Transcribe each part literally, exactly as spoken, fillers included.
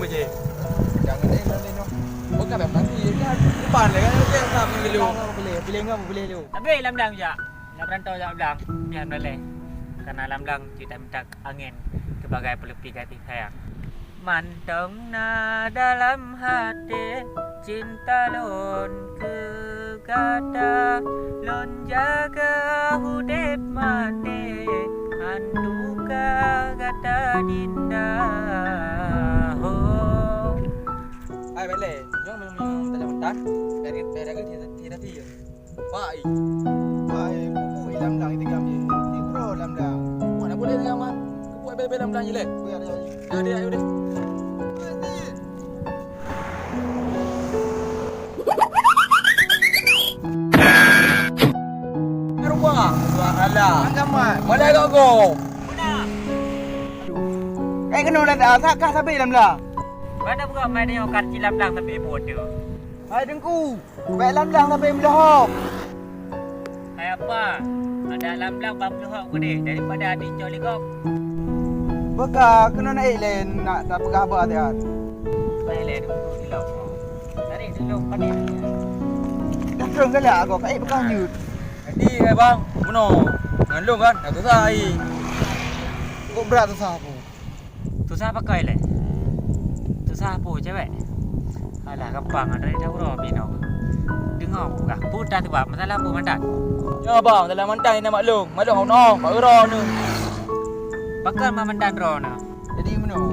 bajèe. Jangan deh, jangan deh, noh. Bukan memang iya kan. Depan deh kan, dia tak punya gelu. Boleh, boleh enggak, boleh lu. Tapi lam blang jak. Nak berantau jak blang. Biar boleh. Karena lam blang kita minta angin sebagai pelupis kasih sayang. Mantong na dalam hati cinta lôn keu gata, lôn jaga udép maté, antuka gata dinda. Ho. Hai, bèk lé. Nyoe meunyoe tajak meutan, bèk, bèk, bèk, bèk, bèk, bèk, bèk, bèk. Pai. Pai, kubu lam blang itu kami. Di bro lam blang. Mana boleh lam man? Kubu bèk, bèk, lam blang ilé. Kubu ada. Ada, ada, ada. Ruah, ruah Allah. Anggaman. Malai gogo. Kayak kena dah, dah, dah, dah, sabe lam blang. Mana buka main dengan karci lam blang tapi buat tu. Hai Teungku, bèk lam blang sampai meuleuhok. Hai apa? Ada lam blang bak meuleuhok keudeh daripada adik cok ligok. Beuka keunoe na ék lé nak tapeugah haba siat. Baik lé dulu di lok. Tarik dulu panik. Dah terus galak aku, ka ék peugah lanjut. Jadi, eh, bang, meunoe. Ngon lôn kan, dah susah ai. Kok brat susah aku? Susah pakai lé. Susah apa cewek? Alah, gampang, dari dah uroe binoe. Deungoe peugah, peue dah teuba, masalah apa mantan? Ya bang, dalam mantan ni maklum. Maklum hok noh, bak uroe ni. Pakon ma mantan droe ni? Jadi meunoe.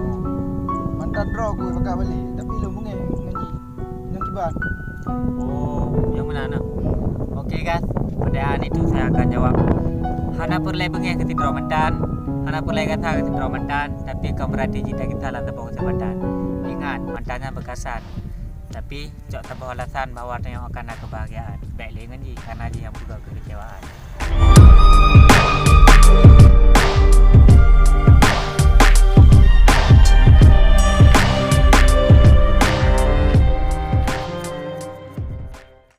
Mantan droe ku pakai balik, tapi lôn beungéh ngon jih. Ngon kiban. Oh, nyang meunan, nah. Oke, guys, pertanyaan itu saya akan jawab. Hana peureulée beungéh keu sidroe mantan, hana peureulée gata keu sidroe mantan, tapi kon beurati jih gata lam saboh keuseumpatan. Ingat, mantan nyan beukasan. Tapi, cok saboh alasan bahwa tanyoe akan na keubahgiaan. Bèk lé ngon jih, kareuna jih nyang peugot keukeucewaan.